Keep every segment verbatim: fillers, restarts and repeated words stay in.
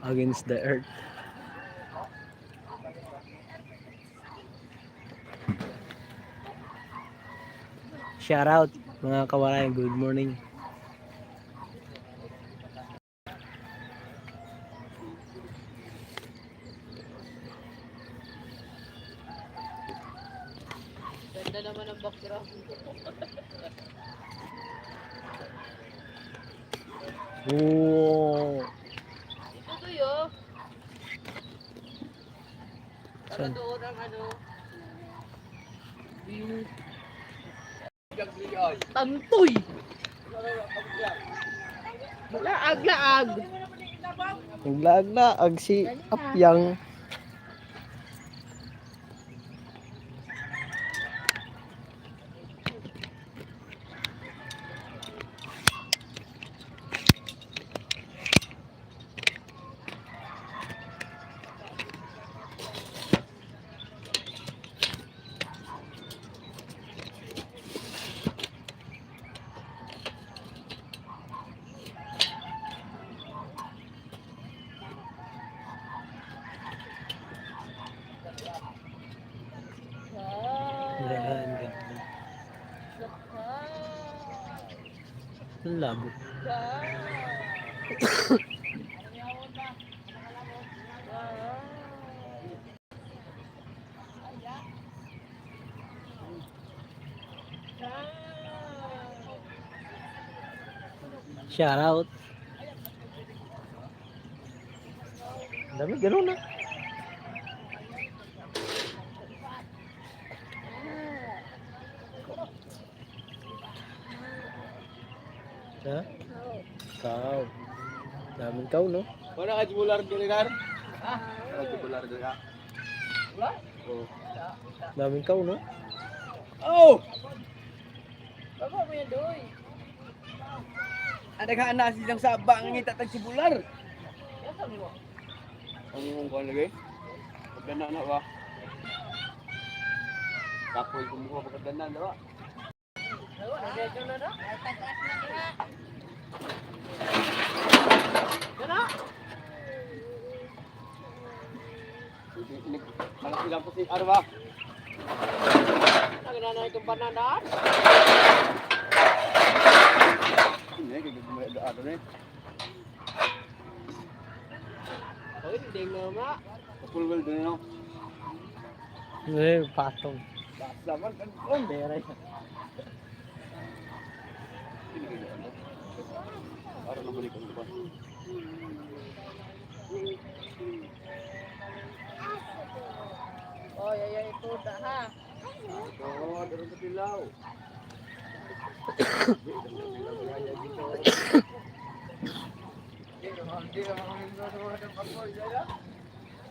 Against the earth. Shout out, mga kawaray, good morning. Ganda naman ang background. Oo. Ito to, yo. Para doon ang ano, view. Tantoy. Laag-laag. Naglaag-laag si Apyang. Wow. Yan, ganda. Wow. Ang labo. Wow. Wow. Shout out. Dami, ganun na. Ha? Kaw. Daming kaw, no? Wala ka tubular diri, Nar? Ha? Wala ka tubular diri, ha? Wala? Oo. Daming kaw, no? Oh! Baba mo yan, Doy. Ang naghaana silang saba nga ngita tag tubular. Yan sabi mo. Ang imong kuwan lagi? Pagdana na ba? Kapoy kumuha pagdana na ba? Malaki lang po si Arwa. Lagi na na itong banana. Hindi, kaya gumaya doon eh. Ay, hindi nga ma. Full well din, no? Eh, patong. Basta man, kan, kan. Pera yan. Para nabalik ang iba. Oh, yaya, ito da, ha? Oo, doon sa Pilaw.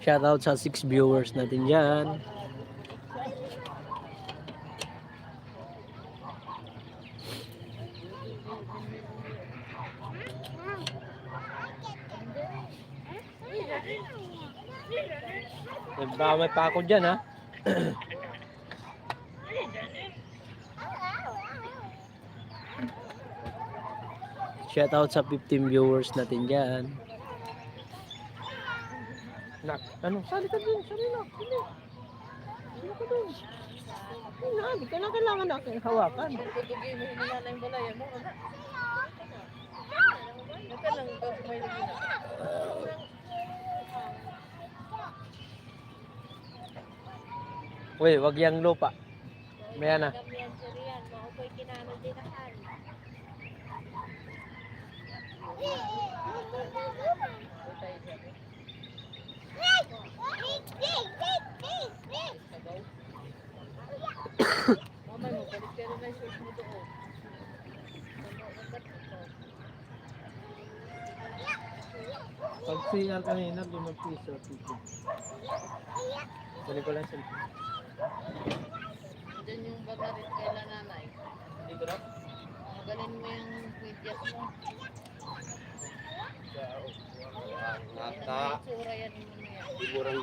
Shoutout sa six viewers natin dyan. Baka may pako dyan, ha? Shout out sa fifteen viewers natin dyan. Nak, ano? Sali ka dun, sali na. Sali. Sali ka dun. Yun na, di ka na kailangan na aking hawakan. Ang kutugi mo, hindi na lang balay mo, ano? Ito lang, ito, may lagi na. Uy, wag yang lupa. Maya na. Mamay mo, balik ka rin na yung short mo doon. Pag C R kanina, limang piso, tito. Dali ko lang cellphone. Diyan yung bagarit kay la nanay. Dito na? Magaling mo yung medyas mo. Nata. May tsura yan, ano yan. Sigurang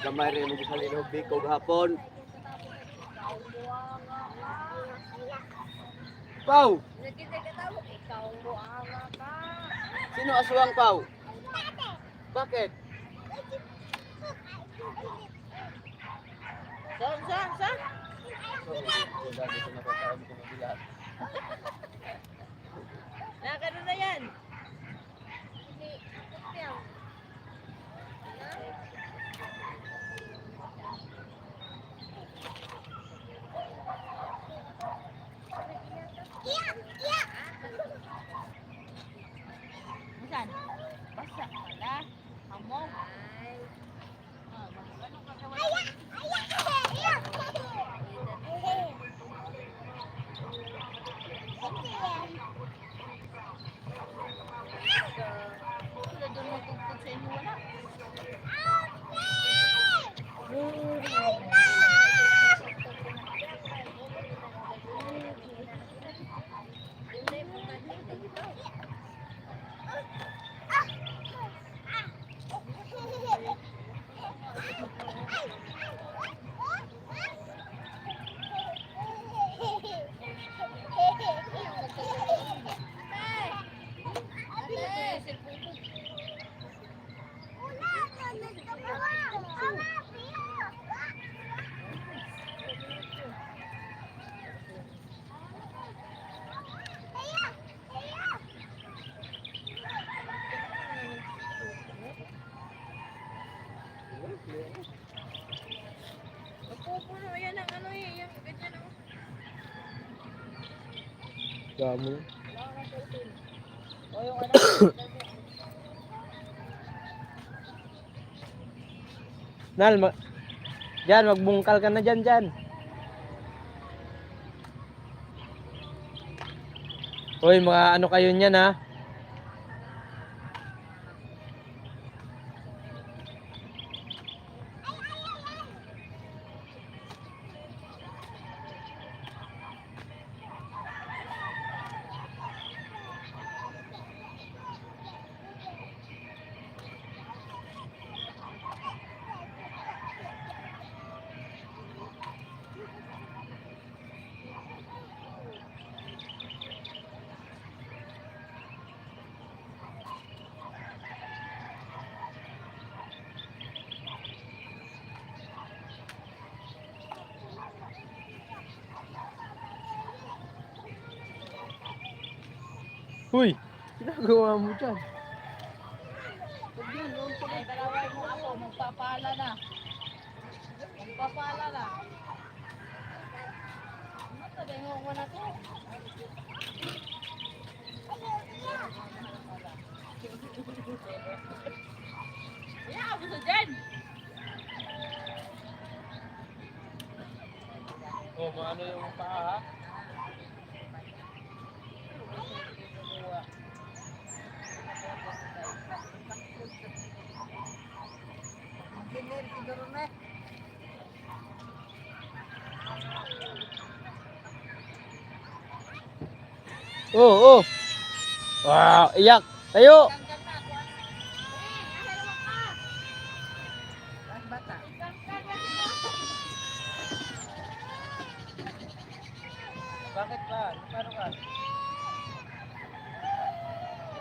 gamay rin mo sa lihog, Biko, gahapon. Pau! Nakita ka tawag, ikaw mo, ama ka. Sino aswang, Pau? Bakit? Saan, saan, saan? Sorry, dati ko nakakaon ko mabigat. Nakano na yan? Saan? Basa pala. Amo. Napupuno yan ang ano eh, yung ganyan oh. Damo. Wala ka ng cellphone. O yung ano. Nal, ma-, diyan, magbungkal ka na diyan, diyan. Hoy, mga ano kayo niyan, ha? Uy! Ginagawa mo diyan? Ay, dalaway mo ako, magpapala na. Magpapala na. Ano to, dengo mo na to? Kaya ako sa dyan. Oh, maano yung paa, ha? Oh, oh. Ah, iyak. Tayo. Bakit ba? Paano ka?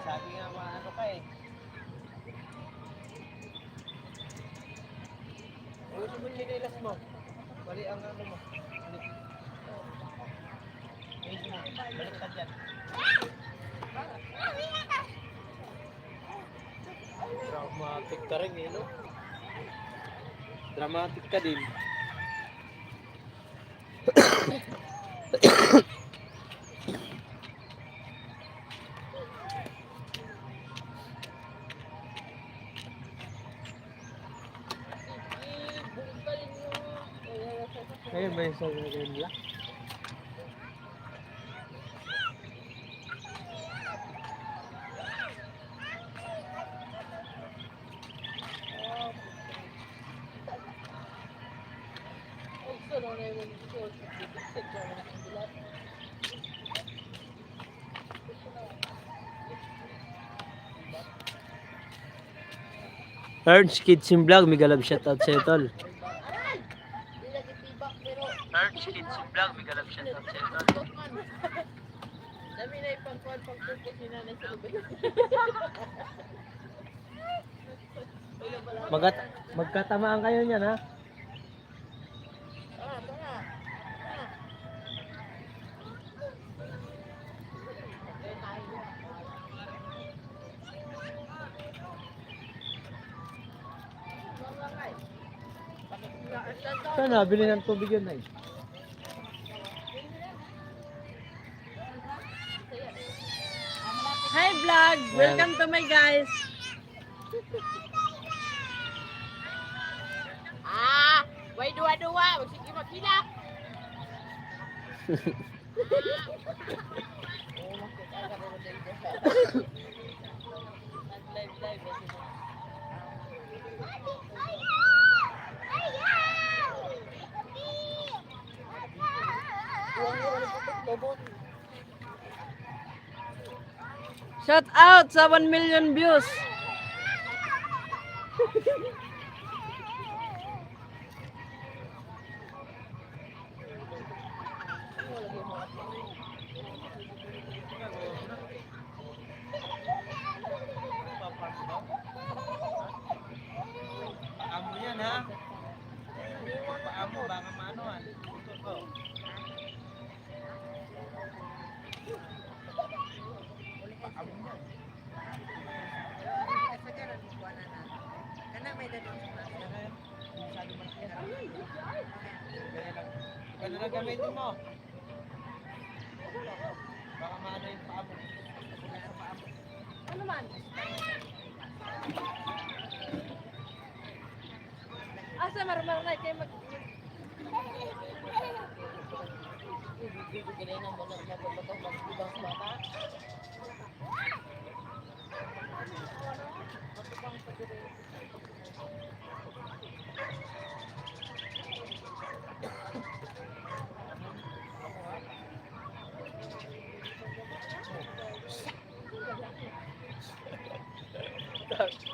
Sabi nga, maano ka eh. Ayusin mo yung tsinelas mo. Mali ang ano mo. Mali. Ayusin mo. Baliktad yan. Dramatic ka rin eh, no? Dramatic ka din. Ayun ba yung sa nila? Ernst Kitchen Vlog, mega love shoutout sa'yo, tol. Ernst Kitchen Vlog, mega love shoutout sa'yo, tol. Dami na ipagkuhan, pagtupos ni Nanay sa lugar. Magkat-, magkatamaan kayo niyan, ha? Saan nabili ng tubig yan, Nay? Hi, vlog! Ayan. Welcome to my guys! Ah! Way duwa-duwa! Magsige maghilak! Shout out sa one million views. Paamo yan, ha? Paamo, baka maano, ha? Paamo yan. Kana may dadong sa mga. Ikaw na lang gamitin mo. Baka maano yung paa mo. Ano man? Asa marmar na kay mag-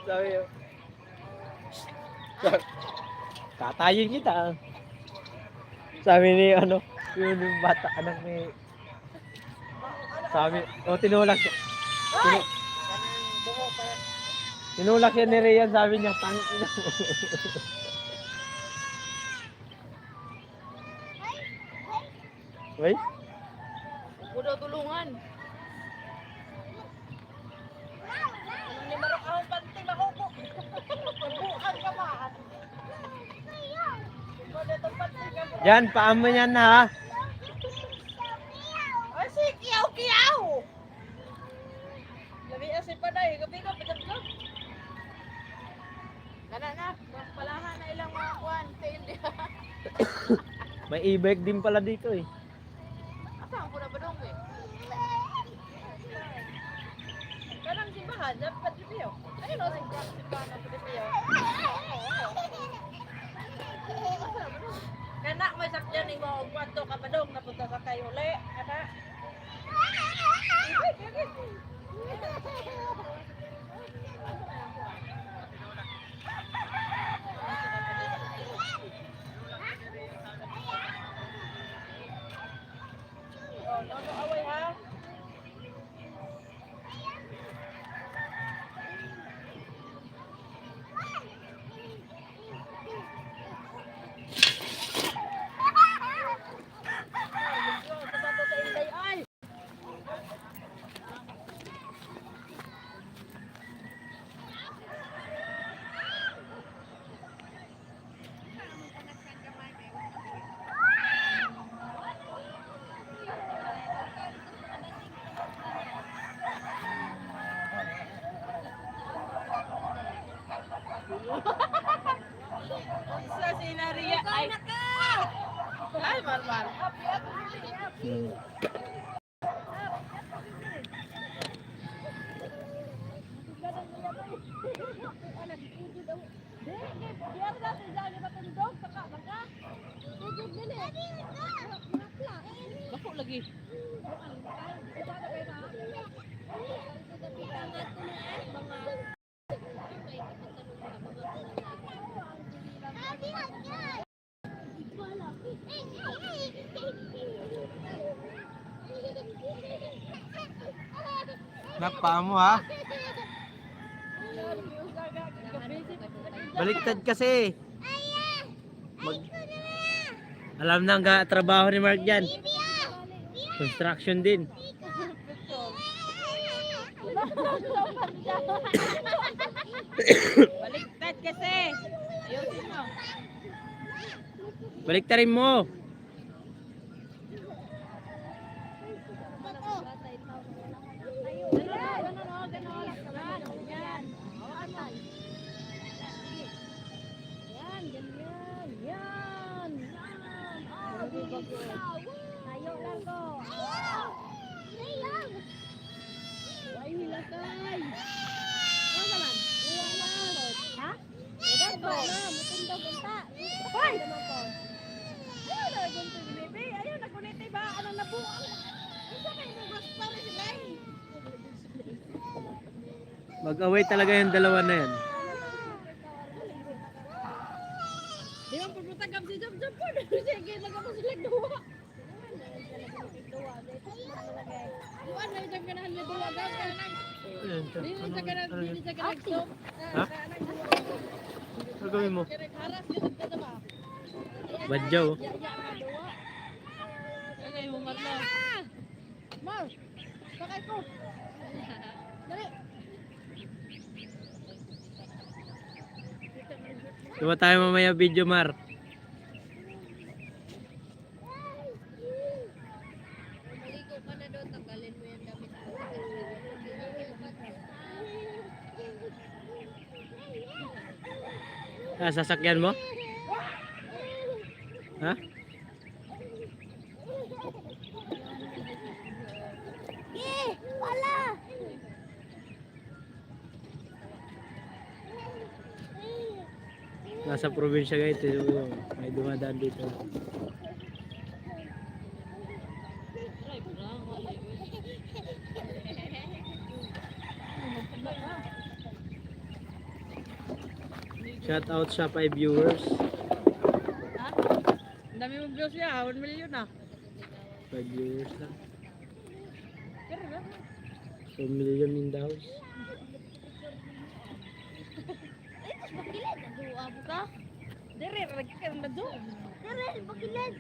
Sabi niya, "Tatayin kita." Sabi ni, ano, yun yung bata, anak ni, sabi, o, tinulak siya. Tinu-, tinulak siya ni Rian, sabi niya, "Tangina mo." Uy? Ako daw tulungan. Ano ni Marok, ahong panty, makuko. Bukan ka pa. Diyan, paa mo niyan, ha? Ay, si Kiyaw-Kiyaw. Labi, ah, si Panay. Gabi ka, pagkablo. Kana na, mas palahan na ilang mga kuwan, sa India. May e-bike din pala dito, eh. Asa ang pura ba dong, eh? Kanang simbahan, dapat dito. Ayun, oh, simbahan, simbahan, dapat dito. Kana, may sakyan, eh, mga kwarto ka pa dong, napunta sa kayo, uli. Kana. Sa sinariya ay. Ay, Marmar. Hmm. Dako lagi. Napa mo, ha? Baliktad kasi. Mag-, alam na ang ga-, trabaho ni Mark diyan. Construction din. Baliktad kasi. Ayusin mo. Baliktarin mo. Yan, ganyan. Yan. Yan. Ah, bilis ka. Tayo, largo. Ay, hilakay. Ano naman? Uwa na. Ha? Ito na, mutundog unta. Hoy! Ano naman to? Ano na dyan to, baby? Ayaw na, kuniti ba? Ano na buang? Isa kayo mo, mas pare sila eh. Mag-away talaga yung dalawa na yan. Di ba, pupunta kami si Jom Jom po. Sige, nagkapos sila duwa. Kuan na, dyan ka na, may duwa, dyan ka na. Dili sa ka na, dili sa ka na, stop. Ha? Ano gawin mo? Haras ka, dyan ka na ba? Badyaw. Ya, ya, ya, duwa. Ano yung Marlo? Mar, sakay ko. Dali. Diba tayo mamaya video, Mar? Maligo ka na daw, tanggalin mo yung damit mo. Ah, sasakyan mo? Ha? Eh, wala. Nasa probinsya kayo, ito yung may dumadaan dito. Shout out sa five viewers. Ha? Ang dami mong views niya, one million na. Five viewers lang. Pero na. One million in the house. Ay, tas bakilid, nagduwa mo ka. Dire, lagi ka nang nagduwa. Dire, bakilid.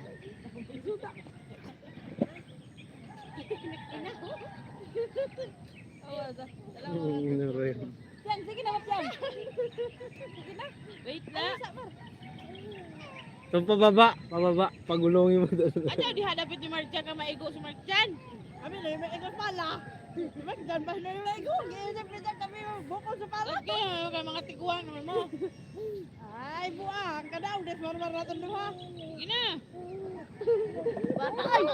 Ina. Awa, sa. Ano rin? Yan, sige na, yan. Sige na. Wait na. Ay, sa, Mar. Ito pababa, pababa. Pagulongin mo doon. Ano, di hadapit ni Marjan ka maigo si Marjan? Kami na yung maigo sa pala. Si Marjan, ba na yung maigo? Ngayon, siyempre, dyan kami yung bukol sa pala. Okay, okay, mga tiguan naman mo. Ay, buang. Kadaw, des marmar natin duha. Sige na. Bata, ay.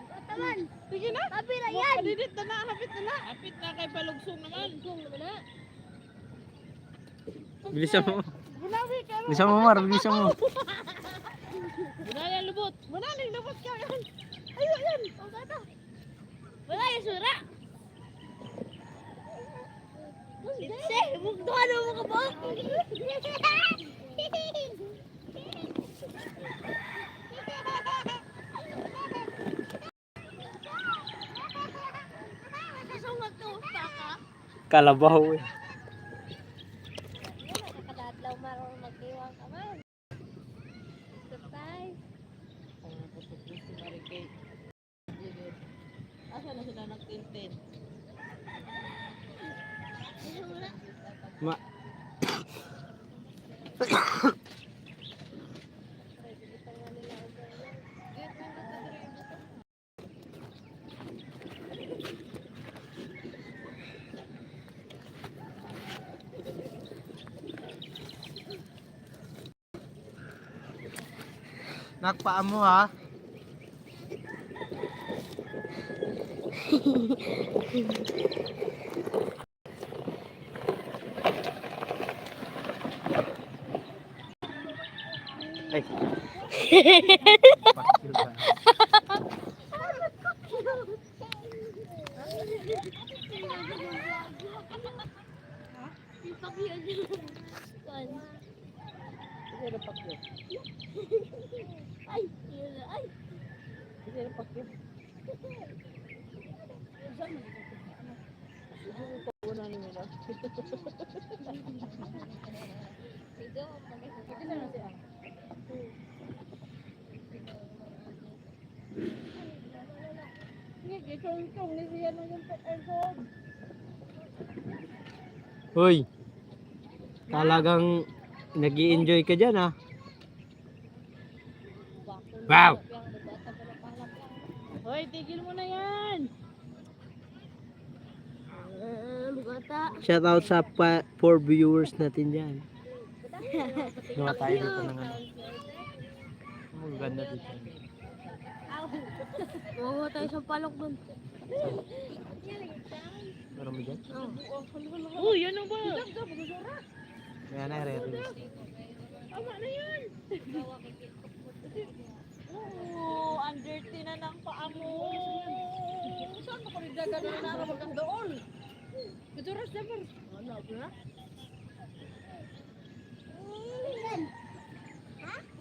Bata man. Sige na. Happy na yan. Padidit na na, hapit na na. Hapit na kay palugsong naman. Palugsong naman na. Bilisan mo. Bunawi ka, no? Bilisan mo, Mar, bilisan mo. Bunawi ang lubot. Bunawi ang lubot ka, yan. Ayun, yan. Ang bata. Wala yung sura. Itse, mukha na mga buhok. Kalabaw, eh. Nakakadadlaw, marunong mag-iwan ka man. Surprise. Ang puso ko si Mary Kay. Asa na sila nagtintin? Ma- Nakpaa mo, ha? Ay. Yung pakyo. Kuan. Sige na pakyo. Ay, yun na, ay. Sige na pakyo. Sige na pakyo. Wala na nila. Hoy, talagang nag-i-enjoy ka diyan, ah. Wow! Hoy, tigil mo na yan! Shout out sa pa, four viewers natin diyan. Gawa tayo dito ng ano. Ang ganda dito. Makuha tayo sa palok dun. Meron mo dyan? Oo. Uy, ano ba? Yan na, ready. Tama na yan. Oo, ang dirty na ng paa mo. Saan ko rin gagawin na naman ang doon? Kuturos na po. Ano ba?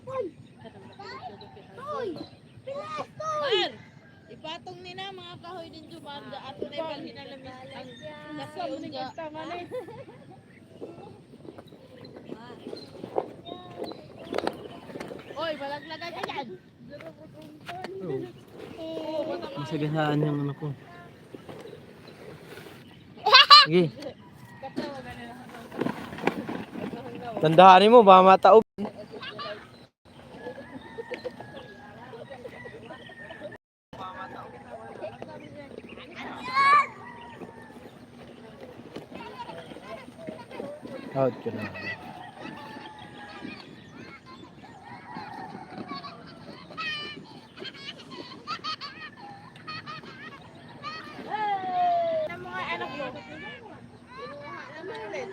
Hoy! Hoy! Pilas, hoy! Mar, ipatong ni na mga kahoy din dyan, Mar. Ato na ibalhin na lamis. Ang laso mo ning tama na eh. Oy, malaglagan ka dyan. Masagasaan yung ano ko. Sige. Tandaan mo, baka mataob. Out ko na. Ang mga anak mo. Ano naman?